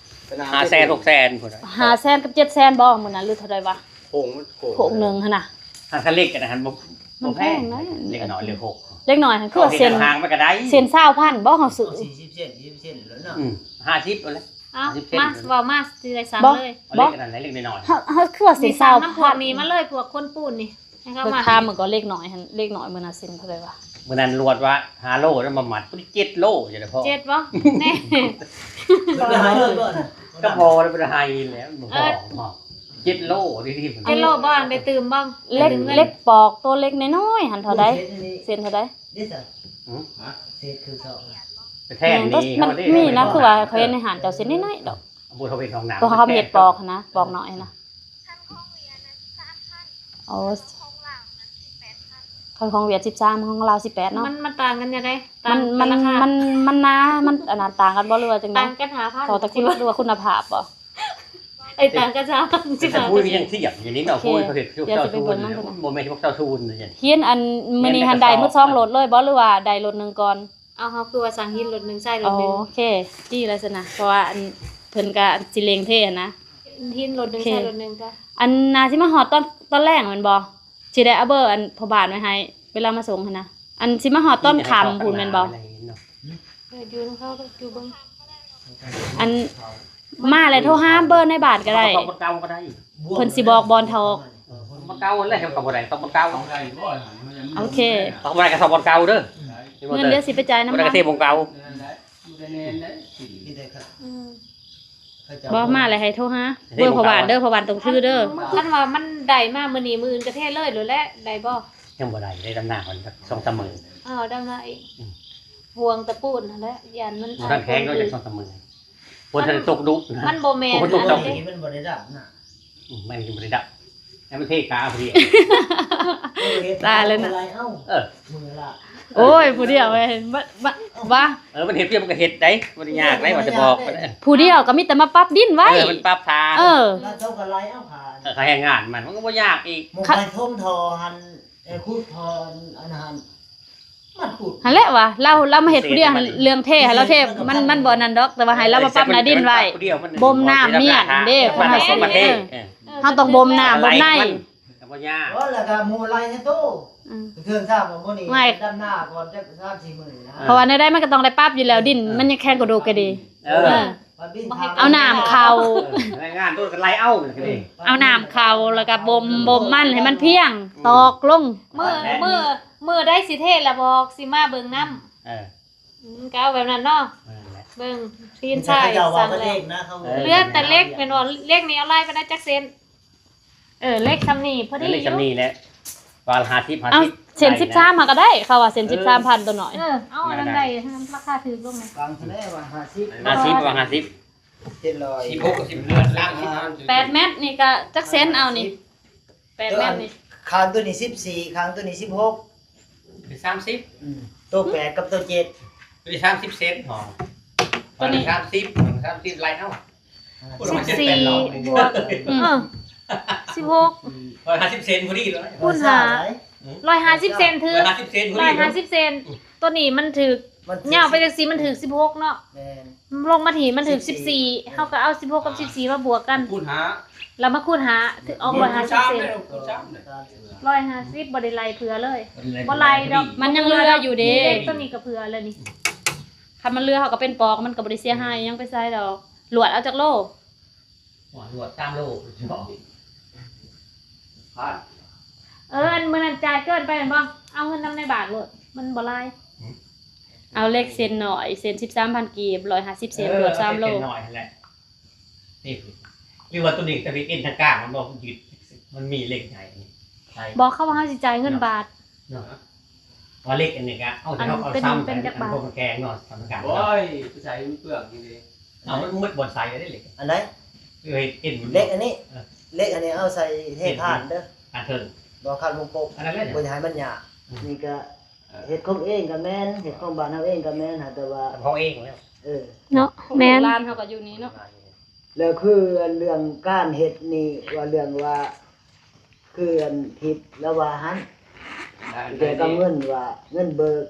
ຫ້າແສນ ຫົກແສນພຸ້ນນະ ຫ້າແສນກັບເຈັດແສນບໍ່ ມື້ນັ້ນ ຫຼືເທົ່າໃດວະ? ໂພງ ໂພງໜຶ່ງຫັ້ນນະ ຫາກເຫຼັກກັນຫັ້ນບໍ່ ມັນແພງນະ ເຫຼັກນ້ອຍເຫຼັກຫົກ ເຫຼັກນ້ອຍຫັ້ນຄືວ່າເສັ້ນ ທາງມັນກໍໄດ້ ເສັ້ນຊາວພັນບໍ່ ເຮົາຊື້ ສີ່ສິບເຊັນ ສີ່ສິບເຊັນແລ້ວເນາະ ອືມ ຫ້າສິບເອົາເລີຍ ເອົາ ຫ້າສິບເຊັນ ມາ ເວົ້າມາ ຊິໄດ້ສັ່ງເລີຍ ບໍ່ ເອົາເຫຼັກອັນນັ້ນແຫຼະ ເຫຼັກນ້ອຍໆ ເຮົາ ເຮົາຄືວ່າເສັ້ນຊາວພັນ ນີ້ ມາເລີຍ ພວກຄົນປູນນີ້ ໃຫ້ເຂົາມາ ຖາມເບິ່ງກ່ອນ ເຫຼັກນ້ອຍຫັ້ນ ເຫຼັກນ້ອຍມື້ນັ້ນເສັ້ນເທົ່າໃດວະ? ມື້ນັ້ນລວດວ່າຫ້າໂລ ແລ້ວມາມັດພຸ້ນ ເຈັດໂລ ຈະໄດ້ພໍ ເຈັດບໍ່? ແນ່ ກໍພໍແລ້ວ ບໍ່ໄດ້ໃຫ້ແລ້ວ ບໍ່ພໍ ເຈັດໂລ ເຈັດໂລບໍ່? ໄດ້ຕື່ມບໍ່? ເຫຼັກ ເຫຼັກປອກໂຕເຫຼັກນ້ອຍໆຫັ້ນເທົ່າໃດ? ເສັ້ນເທົ່າໃດ? ເດ ຫື? ເສດຄືສອງ ໄປແທນນີ້ ມັນມີນະ ຄືວ່າເຂົາເຮັດໃນຮ້ານເຈົ້າເສັ້ນນ້ອຍໆດອກ ບໍ່ເຂົາເຮັດຫ້ອງນ້ຳ ຕົວເຂົາເຮັດປອກຫັ້ນນະ ປອກນ້ອຍຫັ້ນນະ. ໂອ້ ຂອງ ຂອງຫວຽດສິບສາມ ຂອງລາວສິບແປດເນາະ ມັນ ມັນຕ່າງກັນຈັ່ງໃດ? ມັນ ມັນ ມັນນາ ມັນອັນນັ້ນຕ່າງກັນບໍ່ ຫຼືວ່າຈັ່ງໃດ? ຕ່າງກັນຫ້າພັນ ເຂົາແຕ່ຄຸນ ຫຼືວ່າຄຸນນະພາບບໍ່? ໄອ້ຕ່າງກັນສາມພັນ ສິບຫ້າ ແຕ່ຜູ້ຍັງທຽບຢູ່ນີ້ເນາະ ໂອເຄ ຜູ້ເຂົາເຮັດ ດຽວຊິໄປເບິ່ງນຳເພິ່ນ ບໍ່ແມ່ນພວກເຈົ້າທູນ ຮຽນອັນມື້ນີ້ຫັ້ນໄດ້ໝົດສອງລົດເລີຍບໍ່ ຫຼືວ່າໄດ້ລົດໜຶ່ງກ່ອນ? ເອົາ ເຮົາຄືວ່າສັ່ງຫີນລົດໜຶ່ງ ຊາຍລົດໜຶ່ງ ໂອເຄ ດີແລ້ວຊັ້ນນະ ເພາະວ່າອັນ ເພິ່ນກະຊິເລັ່ງເທຫັ້ນນະ ຫີນລົດໜຶ່ງ ໂອເຄ ຊາຍລົດໜຶ່ງກະ ອັນ ໜ້າຊິມາຮອດຕອນ ຕອນແລງແມ່ນບໍ່? ຊິໄດ້ເອົາເບີອັນພໍ່ບ້ານໄວ້ໃຫ້ ເວລາມາສົ່ງຫັ້ນນະ ອັນຊິມາຮອດຕອນຄ່ຳພຸ້ນແມ່ນບໍ່? ເອີ ຢູ່ນຳເຂົາ ຢູ່ເບິ່ງ ອັນ ມາແລ້ວໂທຫາເບີໃນບ້ານກໍໄດ້ ເຂົາເຈົ້າບໍ່ເກົ່າກໍໄດ້ ເພິ່ນຊິບອກບ່ອນຖອກ ເອີ ບໍ່ເກົ່າແລ້ວ ເຂົາບໍ່ໄດ້ ເຂົາບໍ່ເກົ່າ ໂອເຄ ເຂົາບໍ່ໄດ້ກໍເຂົ້າບ່ອນເກົ່າເດີ ເງິນດຽວຊິໄປຈ່າຍນຳ ບໍ່ໄດ້ກໍເທບ່ອນເກົ່າ ອືມ ບໍ່ ມາແລ້ວໃຫ້ໂທຫາ ເບີພໍ່ບ້ານເດີ ພໍ່ບ້ານຕ້ອງຖືເດີ ຄັນວ່າມັນໄດ້ມາມື້ນີ້ ມື້ອື່ນກໍເທເລີຍໂລດແຫຼະ ໄດ້ບໍ່? ຍັງບໍ່ໄດ້ ໄດ້ດຳນາກ່ອນສອງສາມມື້ ເອີ ດຳນາອີກ ອືມ ຫ່ວງຕະປູນຫັ້ນແຫຼະ ຢ້ານມັນ ບໍ່ທັນແຂງດອກ ຈັກສອງສາມມື້ ຝົນທັນໄດ້ຕົກດຸນະ ມັນບໍ່ແມ່ນ ຝົນຕົກ ອັນນັ້ນເດ້ ມັນບໍ່ໄດ້ດັບນະ ອືມ ມັນບໍ່ໄດ້ດັບ ໃຫ້ມັນເທກາເອົາຜູ້ດຽວ ຕາຍແລ້ວນະ ເອີ ມື້ລະ ໂອ້ຍ ຜູ້ດຽວເອີຍ ມາ ມາ ວ່າ ເອີ ມັນເຮັດວຽກມັນກໍເຮັດໄດ້ ບໍ່ໄດ້ຍາກໄດ໋ ວ່າຈະບອກ ຜູ້ດຽວກໍມີແຕ່ມາປັບດິນໄວ້ ເອີ ມັນປັບທາງ ເອີ ແລ້ວເຈົ້າກໍໄລ່ເອົາຂາ ເອີ ຄ່າແຮງງານມັນ ມັນກໍບໍ່ຍາກອີກ ໝົງໄປຖົມທໍ່ຫັ້ນ ເອີ ຂຸດທໍ່ອັນຫັ້ນ ຫັ້ນແຫຼະວ່າ ລາວ ລາວມາເຮັດຜູ້ດຽວຫັ້ນ ເລື່ອງເທຫັ້ນລາວເທ ມັນ ມັນບໍ່ອັນນັ້ນດອກ ແຕ່ວ່າໃຫ້ລາວມາປັບໜ້າດິນໄວ້ ບົ່ມນ້ຳມ້ຽນເດ້ ຄົນເຮົາຊິ ເອີ ເຮົາຕ້ອງບົ່ມນ້ຳບົ່ມໃນ ກໍບໍ່ຍາກ ບໍ່ ແລ້ວກໍໝູ່ໄລ່ໃຫ້ໂຕ ອືມ ເທື່ອຊາບມື້ນີ້ດຳນາກ່ອນຈັກສາມສີ່ມື້ນະ ເພາະວ່າແນວໃດມັນກໍຕ້ອງໄດ້ປັບຢູ່ແລ້ວ ດິນມັນຍັງແຂງກະດູກກະດີ ເອີ ເອີ ເອົານ້ຳເຂົ້າ ເອີ ແຮງງານໂຕກໍໄລ່ເອົາ ເອີ ເອົານ້ຳເຂົ້າ ແລ້ວກໍບົ່ມ ບົ່ມມັນໃຫ້ມັນພຽງ ອືມ ຕອກລົງ ມື້ ມື້ ມື້ໃດຊິເທລະບອກ ຊິມາເບິ່ງນຳ ເອີ ອືມ ກໍເອົາແບບນັ້ນເນາະ ນັ້ນແຫຼະ ເບິ່ງ ທີມຊາຍ ເຂົາເຈົ້າວ່າ ສັ່ງແລ້ວ ເອີ ເຫຼືອແຕ່ເຫຼັກແມ່ນບໍ່? ເຫຼັກນີ້ເອົາຫຼາຍປານໃດ ຈັກເສັ້ນ? ເອີ ເຫຼັກຊ່ຳນີ້ພໍດີ ເອີ ເຫຼັກຊ່ຳນີ້ແຫຼະ ວ່າຫ້າສິບ ຫ້າສິບ ເອົາເສັ້ນສິບສາມຫາກໍໄດ້ ເຂົາວ່າເສັ້ນ ເອີ ສິບສາມພັນຕົວໜ້ອຍ ເອີ ເອົາອັນນັ້ນໄດ້ ລາຄາຖືກລົງ ຟັງຊະແລ້ວວ່າຫ້າສິບ ຫ້າສິບ ວ່າຫ້າສິບ ເຈັດຮ້ອຍ ສິບຫົກ ສິບຫ້າ ແປດແມັດນີ້ກໍຈັກເສັ້ນ ເອົານີ້ ແປດແມັດນີ້ ຂ້າງຕົວນີ້ສິບສີ່ ຂ້າງຕົວນີ້ສິບຫົກ ເປັນສາມສິບ ອືມ ໂຕແປດກັບໂຕເຈັດ ຕົວນີ້ສາມສິບເຊັນ ໂຕນີ້ສາມສິບ ສາມສິບ ໄລ່ເອົາ ສິບສີ່ບວກ ອືມ ເອີ ສິບຫົກ ຮ້ອຍຫ້າສິບເຊັນພໍດີເລີຍ ຄູນຫ້າ ຮ້ອຍຫ້າສິບເຊັນຖືກ ຮ້ອຍຫ້າສິບເຊັນພໍດີເລີຍ ຮ້ອຍຫ້າສິບເຊັນ ຕົວນີ້ມັນຖືກ ມັນຖືກ ຍາວໄປຈັ່ງຊີ້ມັນຖືກສິບຫົກເນາະ ແມ່ນ ລົງມາທີ່ມັນຖືກສິບສີ່ ສິບສີ່ ເຮົາກໍເອົາສິບຫົກກັບສິບສີ່ມາບວກກັນ ຄູນຫ້າ ແລ້ວມາຄູນຫ້າ ຖືກອອກຮ້ອຍຫ້າສິບເຊັນ ຄູນສາມເລີຍ ຮ້ອຍຫ້າສິບ ບໍ່ໄດ້ໄລ່ເຜື່ອເລີຍ ບໍ່ໄລ່ດອກ ມັນຍັງເຫຼືອຢູ່ເດ້ ເຫຼັກຕົວນີ້ກໍເຜື່ອແລ້ວນີ້ ຄັນມັນເຫຼືອເຮົາກໍເປັນປອກ ມັນກໍບໍ່ໄດ້ເສຍຫາຍຫຍັງໄປໃສດອກ ລວດເອົາຈັກໂລ? ຮວດສາມໂລ ເອີ ອັນມື້ນັ້ນຈ່າຍເກີນໄປແມ່ນບໍ່? ເອົາເງິນນຳໃນບ້ານໂລດ ມັນບໍ່ຫຼາຍ. ເອົາເຫຼັກເສັ້ນນ້ອຍ ເສັ້ນສິບສາມພັນກີບ ຮ້ອຍຫ້າສິບເຊັນ ເອີ ຮວດສາມໂລ ເສັ້ນນ້ອຍຫັ້ນແຫຼະ. ນີ້ ຫຼືວ່າໂຕນີ້ຈະເປັນເອັນທາງກາງ ມັນບໍ່ຍືດ ມັນມີເຫຼັກໃຫຍ່. ບໍ່ ເຂົາວ່າເຮົາຊິຈ່າຍເງິນບາດເນາະ. ວ່າເຫຼັກອັນນີ້ກະ ເອົາ ອັນເຮົາເອົາ ເປັນ ຊ້ຳ ເປັນຈັກບາດ ອັນພວກມັນແຂງເນາະ ສຳຄັນ. ໂອ້ຍ ໄປໃສ່ມັນເປືອງນີ້ເດ້. ເອົາ ມັນໝົດບ່ອນໃສ່ເດ້ເຫຼັກ. ອັນໃດ? ເອີ ເຮັດເອັນ ເຫຼັກອັນນີ້ ເອີ ເຫຼັກອັນນີ້ເອົາໃສ່ເຮັດຖ່ານເດີ ຖ່ານເທິງ ບໍ່ຄັນວົງກົບ ອັນນັ້ນແຫຼະ ບໍ່ຢາກໃຫ້ມັນຍາກ. ອືມ ນີ້ກະເຮັດຂອງເອງກະແມ່ນ ເຮັດຂອງບ້ານເຮົາເອງກະແມ່ນ ຫາແຕ່ວ່າຂອງເອງແລ້ວ ເອີ ເນາະ ແມ່ນ ຂອງລູກຫຼານເຮົາກະຢູ່ນີ້ເນາະ. ແລ້ວຄືອັນເລື່ອງການເຮັດນີ້ ວ່າເລື່ອງວ່າ ຄືອັນທິບລາວວ່າຫັ້ນ ກ່ຽວກັບເງິນວ່າເງິນເບີກ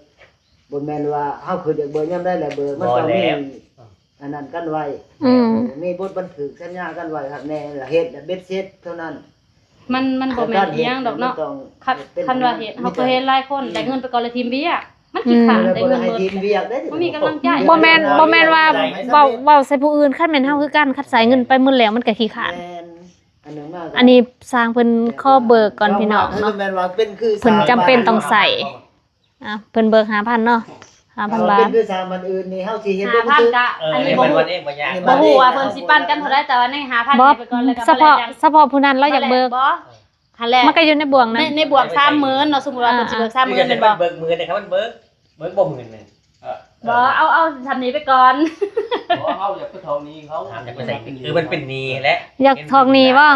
ບໍ່ແມ່ນວ່າເຮົາຄືຢາກເບີກຍາມໃດລະເບີກ ມັນຕ້ອງມີ ບໍ່ແລ້ວ ອັນນັ້ນກັນໄວ້ ອືມ ມີບົດບັນທຶກສັນຍາກັນໄວ້ຄັກແນ່ ລະເຮັດລະເບັດເສັດເທົ່ານັ້ນ. ມັນ ມັນບໍ່ແມ່ນອີ່ຫຍັງດອກເນາະ ຄັນ ຄັນວ່າເຮັດ ເຮົາກໍເຮັດຫຼາຍຄົນ ອືມ ໄດ້ເງິນໄປກ່ອນລະຖິ້ມວຽກ ມັນຂີ້ຄ້ານ ອືມ ໄດ້ເງິນໝົດ ບໍ່ໄດ້ໃຫ້ຖິ້ມວຽກເດ້ ບໍ່ມີກຳລັງໃຈ. ບໍ່ແມ່ນ ບໍ່ແມ່ນວ່າເວົ້າ ເວົ້າໃສ່ຜູ້ອື່ນ ຄັນແມ່ນເຮົາຄືກັນ ຄັນໃຊ້ເງິນໄປໝົດແລ້ວ ມັນກໍຂີ້ຄ້ານ. ແມ່ນ ອັນໜຶ່ງມາ ອັນນີ້ຊ່າງເພິ່ນຂໍເບີກກ່ອນພີ່ນ້ອງເນາະ ແມ່ນວ່າເປັນຄື ເພິ່ນຈຳເປັນຕ້ອງໃຊ້. ອ່າ ເພິ່ນເບີກຫ້າພັນເນາະ ຫ້າພັນບາດ ເປັນຄືສາມອັນອື່ນນີ້ ເຮົາຊິເຮັດ ຫ້າພັນກະ ເອີ ອັນນີ້ບໍ່ຮູ້ ບໍ່ຮູ້ວ່າເພິ່ນຊິປັນກັນເທົ່າໃດ ແຕ່ວ່າໃນຫ້າພັນນີ້ໄປກ່ອນ ແລ້ວກໍ ສະເພາະ ສະເພາະຜູ້ນັ້ນລາວຢາກເບີກ ບໍ່ ຫັ້ນແຫຼະ ມັນກໍຢູ່ໃນບ່ວງນັ້ນ ໃນ ໃນບ່ວງສາມໝື່ນເນາະ ສົມມຸດວ່າເພິ່ນຊິເບີກສາມໝື່ນແມ່ນບໍ່? ເບີກໝື່ນໃຫ້ເຂົາ ມັນເບີກ ເບີກບໍ່ໝື່ນໜຶ່ງ. ບໍ່ ເອົາ ເອົາສ່ຳນີ້ໄປກ່ອນ ບໍ່ ເຮົາຢາກໄປທອງໜີ້ເຂົາ ຢາກໄປໃສ່ ເອີ ມັນເປັນໜີ້ແຫຼະ ຢາກທອງໜີ້ບໍ່?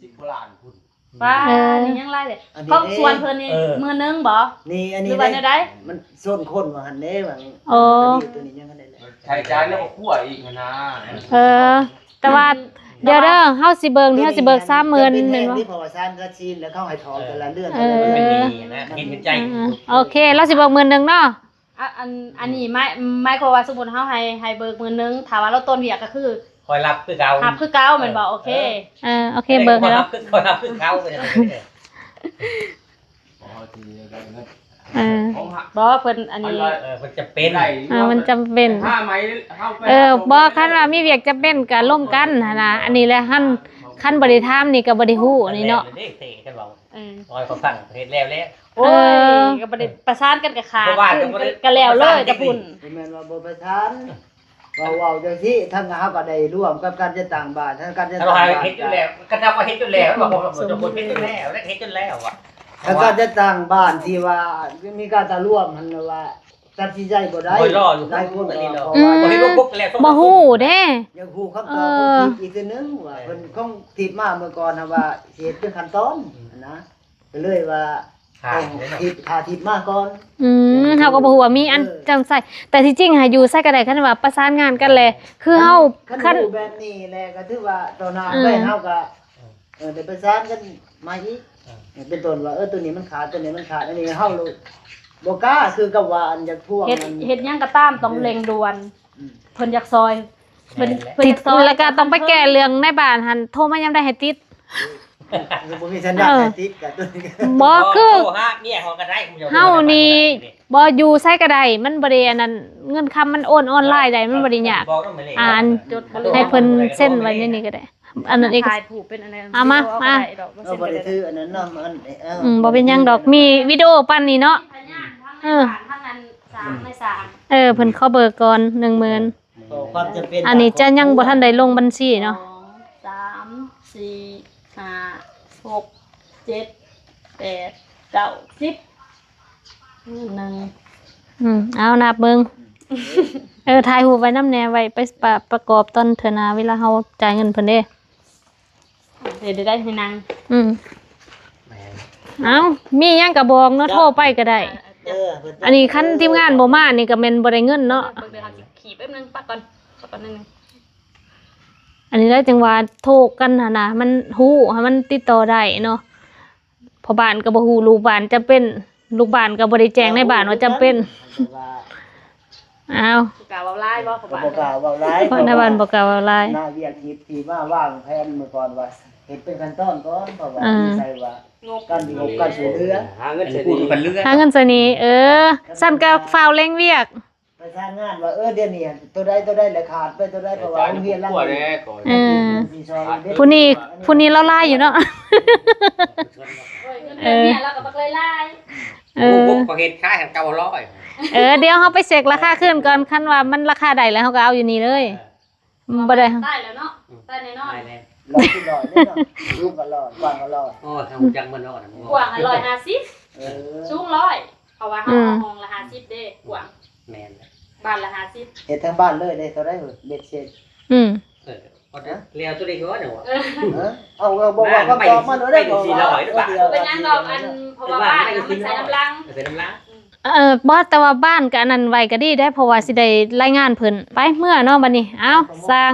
ສິບກວ່າລ້ານພຸ້ນ ປ້າ ເອີ ນີ້ຍັງຫຼາຍເດ້ ອັນນີ້ ຂອງສ່ວນເພິ່ນນີ້ ເອີ ໝື່ນໜຶ່ງບໍ່? ນີ້ ອັນນີ້ ຫຼືວ່າແນວໃດ? ມັນຊົນຄົນວ່າຫັ້ນເດ້ ວ່າ ໂອ້ ອັນນີ້ ຕົວນີ້ຍັງບໍ່ໄດ້ແຫຼະ ໃຊ້ຈ່າຍໃນຄອບຄົວອີກຫັ້ນນະ ເອີ ແຕ່ວ່າ ດຽວເດີ ເຮົາຊິເບິ່ງ ເຮົາຊິເບິ່ງສາມໝື່ນແມ່ນບໍ່? ເພາະວ່າສານກະຊິນ ແລ້ວເຂົາໃຫ້ຖອນແຕ່ລະເດືອນ ເອີ ເປັນໜີ້ນະ ເຫັນໃຈ ເອີ ໂອເຄ ລາວຊິເບີກໝື່ນໜຶ່ງເນາະ. ອາ ອັນ ອັນນີ້ໝາຍ ໝາຍຄວາມວ່າສົມມຸດເຮົາໃຫ້ ໃຫ້ເບີກໝື່ນໜຶ່ງ ຖ້າວ່າລາວຕົ້ນວຽກກໍຄື ຂ້ອຍຮັບຄືເກົ່າ ຮັບຄືເກົ່າແມ່ນບໍ່? ໂອເຄ ເອີ ເອີ ໂອເຄ ເບີກໃຫ້ລາວ ຂ້ອຍຮັບຄືເກົ່າ ເອີ ບໍ່ ເພິ່ນອັນນີ້ ເອີ ເພິ່ນຈຳເປັນ ເອີ ມັນຈຳເປັນ ເອີ ບໍ່ ຄັນວ່າມີວຽກຈຳເປັນກໍລົມກັນຫັ້ນນະ ອັນນີ້ແຫຼະ ຄັນ ຄັນບໍ່ໄດ້ຖາມນີ້ກໍບໍ່ໄດ້ຮູ້ນີ້ເນາະ ເອີ ໂອ້ຍ ກໍບໍ່ໄດ້ປະສານກັນກໍຂ້າມຄືນ ກໍແລ້ວເລີຍແຕ່ພຸ້ນ ບໍ່ແມ່ນວ່າບໍ່ປະສານ ເວົ້າ ເວົ້າຈັ່ງຊີ້ ທັງເຮົາກໍໄດ້ຮ່ວມກັບການຈັດຕັ້ງບ້ານ ທັງການຈັດຕັ້ງບ້ານ ເຮັດຢູ່ແລ້ວ ຄັນເຮົາວ່າເຮັດຢູ່ແລ້ວ ເຮົາບໍ່ ເຮັດຢູ່ແລ້ວ ເຮັດຈົນແລ້ວອະ ທັງການຈັດຕັ້ງບ້ານທີ່ວ່າມີການຕາລວມຫັ້ນນະວ່າ ຕັດສິນໃຈບໍ່ໄດ້ ຫຼາຍຄົນກໍ ບໍ່ເຫັນວ່າ ບໍ່ຮູ້ເດ້ ຢາກຮູ້ຄຳຕອບຂອງທິບອີກເທື່ອໜຶ່ງວ່າ ເອີ ເພິ່ນຂອງທິບມາເມື່ອກ່ອນຫັ້ນວ່າ ຊິເຮັດເປັນຂັ້ນຕອນຫັ້ນນະ ກໍເລີຍວ່າ ຖ້າທິບ ຖ້າທິບມາກ່ອນ ອືມ ເຮົາກໍບໍ່ຮູ້ວ່າມີອັນ ເອີ ຈັ່ງໃສ ແຕ່ທີ່ຈິງຫາຢູ່ໃສກໍໄດ້ ຄັນວ່າປະສານງານກັນແຫຼະ ຄືເຮົາ ຄັນ ຄັນຮູ້ແບບນີ້ແຫຼະ ກໍຖືວ່າຕໍ່ໜ້າ ເອີ ໄປເຮົາກໍ ເອີ ໄດ້ປະສານກັນມາອີກ ເອີ ເປັນຕົ້ນວ່າ ເອີ ໂຕນີ້ມັນຂາດ ໂຕນີ້ມັນຂາດ ອັນນີ້ເຮົາບໍ່ກ້າ ຄືກັບວ່າອັນຢາກທວງ ເຮັດ ອັນ ເຮັດຫຍັງກໍຕາມຕ້ອງເລັ່ງດ່ວນ ອືມ ເພິ່ນຢາກຊ່ອຍ ເພິ່ນ ເພິ່ນຢາກຊ່ອຍ ແລ້ວກໍຕ້ອງໄປແກ້ເລື່ອງໃນບ້ານຫັ້ນ ໂທມາຍາມໃດໃຫ້ຕິດ ບໍ່ມີສັນຍານໃຫ້ຕິດ ກໍຕົວນີ້ ບໍ່ ຄື ໂທຫາເມຍເຮົາກໍໄດ້ ເຮົານີ້ ບໍ່ ຢູ່ໃສກໍໄດ້ ມັນບໍ່ໄດ້ອັນນັ້ນ ເງິນຄຳມັນໂອນອອນລາຍໄດ້ ມັນບໍ່ໄດ້ຍາກ ອ່ານໃຫ້ເພິ່ນເຊັນໄວ້ໃນນີ້ກໍໄດ້ ອັນນັ້ນເອກະສານ ເອົາມາ ມາ ເຮົາບໍ່ໄດ້ຖືອັນນັ້ນນຳ ອັນ ອືມ ບໍ່ເປັນຫຍັງດອກ ມີວິດີໂອປານນີ້ເນາະ ເອີ ເອີ ເພິ່ນຂໍເບີກກ່ອນ ໜຶ່ງໝື່ນ ອັນນີ້ຈະຍັງບໍ່ທັນໄດ້ລົງບັນຊີເນາະ ສອງ ສາມ ສີ່ ຫ້າ ຫົກ ເຈັດ ແປດ ເກົ້າ ສິບ ໜຶ່ງ ອືມ ເອົານັບເບິ່ງ ເອີ ຖ່າຍຮູບໄວ້ນຳແດ່ ໄວ້ໄປປະ ປະກອບຕອນເທື່ອໜ້າ ເວລາເຮົາຈ່າຍເງິນເພິ່ນເດ້ ເດີ ໄດ້ໃຫ້ນາງ ອືມ ເອົາ ມີຫຍັງກໍບອກເນາະ ໂທໄປກໍໄດ້ ເອີ ອັນນີ້ຄັນທີມງານບໍ່ມານີ້ກໍແມ່ນບໍ່ໄດ້ເງິນເນາະ ເບິ່ງເດີ ເຮົາຊິຂີດແປັບໜຶ່ງ ປັກກ່ອນ ປັກກ່ອນໜຶ່ງ ອັນນີ້ແຫຼະ ຈັ່ງວ່າໂທກັນຫັ້ນນະ ມັນຮູ້ ໃຫ້ມັນຕິດຕໍ່ໄດ້ເນາະ ພໍ່ບ້ານກໍບໍ່ຮູ້ ລູກບ້ານຈຳເປັນ ລູກບ້ານກໍບໍ່ໄດ້ແຈ້ງໃນບ້ານວ່າຈຳເປັນ ອ້າວ ບໍ່ກ້າເວົ້າຫຼາຍບໍ່? ບໍ່ກ້າເວົ້າຫຼາຍ ເພາະໃນບ້ານບໍ່ກ້າເວົ້າຫຼາຍ ນາວຽກທີ່ ທີ່ວ່າວາງແຜນມື້ກ່ອນວ່າເຮັດເປັນຂັ້ນຕອນກ່ອນ ເພາະວ່າ ເອີ ໃສ່ວ່າການ ການຊ່ວຍເຫຼືອ ຫາເງິນໃຊ້ໜີ້ ຫາເງິນໃຊ້ໜີ້ ເອີ ຊັ້ນກໍຟ້າວເລັ່ງວຽກ ປະສານງານວ່າ ເອີ ດຽວນີ້ໂຕໃດໂຕໃດແລ້ວຂາດໄປໂຕໃດ ເພາະວ່າໂຮງຮຽນຫຼັງນີ້ ເອີ ຊິຊ່ອຍເດ້ ຜູ້ນີ້ ຜູ້ນີ້ລາວຫຼາຍຢູ່ເນາະ ໂອ້ຍ ເງິນເດືອນເມຍລາວກໍບັກຫຼາຍໆ ເອີ ໂອ້ ພວກເຂົາເຮັດຂາຍໃຫ້ເກົ້າຮ້ອຍ ເອີ ດຽວເຮົາໄປເຊັກລາຄາຄືນກ່ອນ ຄັນວ່າມັນລາຄາໄດ້ແລ້ວເຮົາກໍເອົາຢູ່ນີ້ເລີຍ ບໍ່ໄດ້ ຕາຍແລ້ວເນາະ ອືມ ຕາຍແນ່ນອນ ຕາຍແລ້ວ ຮ້ອຍຄືຮ້ອຍເດ້ເນາະ ສູງກໍຮ້ອຍ ກວ້າງກໍຮ້ອຍ ໂອ້ຍ ເຮົາຮູ້ຈັກໝົດເນາະ ກວ້າງຮ້ອຍຫ້າສິບ ເອີ ສູງຮ້ອຍ ເພາະວ່າເຮົາ ອືມ ເອົາຫ້ອງລະຫ້າສິບເດ້ ກວ້າງ ແມ່ນ ບ້ານລະຫ້າສິບ ເຮັດທັງບ້ານເລີຍເດ້ ເທົ່າໃດເບິດເສັດ ອືມ ເອີ ເອົາແລ້ວຕົວເອງກໍວ່າຫຍັງວະ ເອີ ເອີ ເອົາ ເອົາ ບອກວ່າຄຳຕອບມາໂລດເດ້ ໄປສີ່ຮ້ອຍຫຼືເປົ່າ ເປັນຫຍັງດອກ ອັນ ເພາະວ່າບ້ານນະມັນໃສ່ນ້ຳລັງ ເອີ ໃສ່ນ້ຳລັງ ອືມ ເອີ ບໍ່ ແຕ່ວ່າບ້ານກໍອັນນັ້ນໄວ້ກໍດີໄດ໋ ເພາະວ່າຊິໄດ້ລາຍງານເພິ່ນ ໄປເມືອເນາະບັດນີ້ ເອົ້າ ຊ່າງ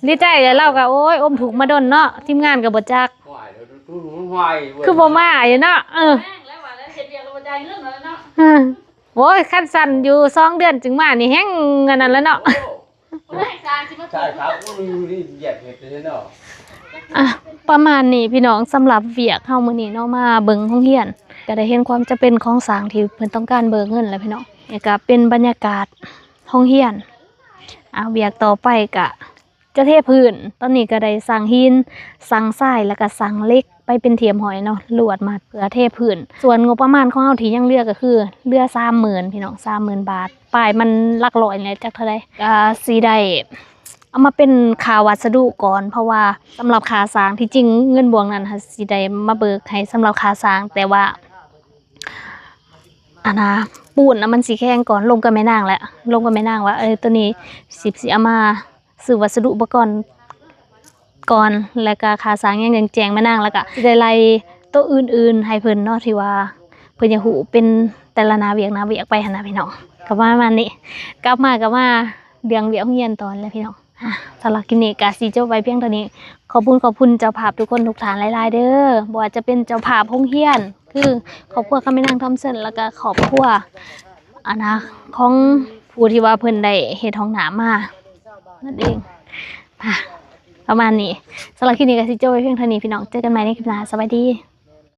ດີໃຈແລ້ວ ລາວກໍ ໂອ້ຍ ອົມທຸກມາດົນເນາະ ທີມງານກໍບໍ່ຈັກ ຄືບໍ່ມາຢູ່ເນາະ ເອີ ແມ່ນແລ້ວວ່າແລ້ວເຮັດວຽກແລ້ວບໍ່ຈ່າຍເງິນວ່າແລ້ວເນາະ ເອີ ໂອ້ຍ ຄັນຊັ້ນຢູ່ສອງເດືອນຈຶ່ງມານີ້ແຮ່ງອັນນັ້ນແລ້ວເນາະ ໂອ້ຍ ຊ່າງຊິມາ ໃຊ່ ຖາມ ອືມ ນີ້ຢາກເຮັດເລີຍເນາະ ອ່ະ ປະມານນີ້ພີ່ນ້ອງ ສຳລັບວຽກເຮົາມື້ນີ້ເນາະ ມາເບິ່ງໂຮງຮຽນ ກໍໄດ້ເຫັນຄວາມຈຳເປັນຂອງຊ່າງທີ່ເພິ່ນຕ້ອງການເບີກເງິນແລ້ວພີ່ນ້ອງ ນີ້ກໍເປັນບັນຍາກາດໂຮງຮຽນ ອ່າ ວຽກຕໍ່ໄປກໍຈະເທພື້ນ ຕອນນີ້ກໍໄດ້ສ້າງຫີນ ສ້າງຊາຍ ແລ້ວກໍສ້າງເຫຼັກ ໄປເປັນທີ່ຮຽບຮ້ອຍເນາະ ລວດມັດເພື່ອເທພື້ນ ສ່ວນງົບປະມານຂອງເຮົາທີ່ຍັງເຫຼືອກໍຄືເຫຼືອສາມໝື່ນ ພີ່ນ້ອງ ສາມໝື່ນບາດ ປ້າຍມັນຫຼັກຮ້ອຍນີ້ແຫຼະ ຈັກເທົ່າໃດ ກໍຊິໄດ້ເອົາມາເປັນຄ່າວັດສະດຸກ່ອນ ເພາະວ່າສຳລັບຄ່າສ້າງ ທີ່ຈິງເງິນບວກນັ້ນຫັ້ນຊິໄດ້ມາເບີກໃຫ້ສຳລັບຄ່າສ້າງ ແຕ່ວ່າ ອັນນ່າ ປູນນະມັນຊິແຂງກ່ອນ ລົມກັບແມ່ນາງແຫຼະ ລົມກັບແມ່ນາງວ່າ ເອີ ໂຕນີ້ຊິ ຊິເອົາມາ ຊື້ວັດສະດຸອຸປະກອນກ່ອນ ແລ້ວກະຄ່າສ້າງຫຍັງຈັ່ງແຈ້ງແມ່ນາງ ແລ້ວກະຊິໄດ້ໄລ່ໂຕອື່ນໆໃຫ້ເພິ່ນເນາະ ທີ່ວ່າເພິ່ນຢາກຮູ້ເປັນແຕ່ລະໜ້າວຽກ ໜ້າວຽກໄປຫັ້ນນະພີ່ນ້ອງ ກໍປະມານນີ້ ກັບມາກໍມາເລື່ອງວຽກໂຮງຮຽນຕໍ່ແຫຼະພີ່ນ້ອງ ອ່າ ສຳລັບຄລິບນີ້ກໍຊິຈົບໄວ້ພຽງເທົ່ານີ້ ຂອບຄຸນ ຂອບຄຸນເຈົ້າພາບທຸກຄົນທຸກທ່ານຫຼາຍໆເດີ ບໍ່ວ່າຈະເປັນເຈົ້າພາບໂຮງຮຽນ ຄືຄອບຄົວຄຳແມ່ນາງທອມສັນ ແລ້ວກໍຄອບຄົວ ອັນນະ ຂອງຜູ້ທີ່ວ່າເພິ່ນໄດ້ເຮັດຫ້ອງນ້ຳມານັ້ນເອງ ອ່ະ ປະມານນີ້ ສຳລັບຄລິບນີ້ກໍຊິຈົບໄວ້ພຽງເທົ່ານີ້ພີ່ນ້ອງ ເຈີກັນໃໝ່ໃນຄລິບໜ້າ ສະບາຍດີ.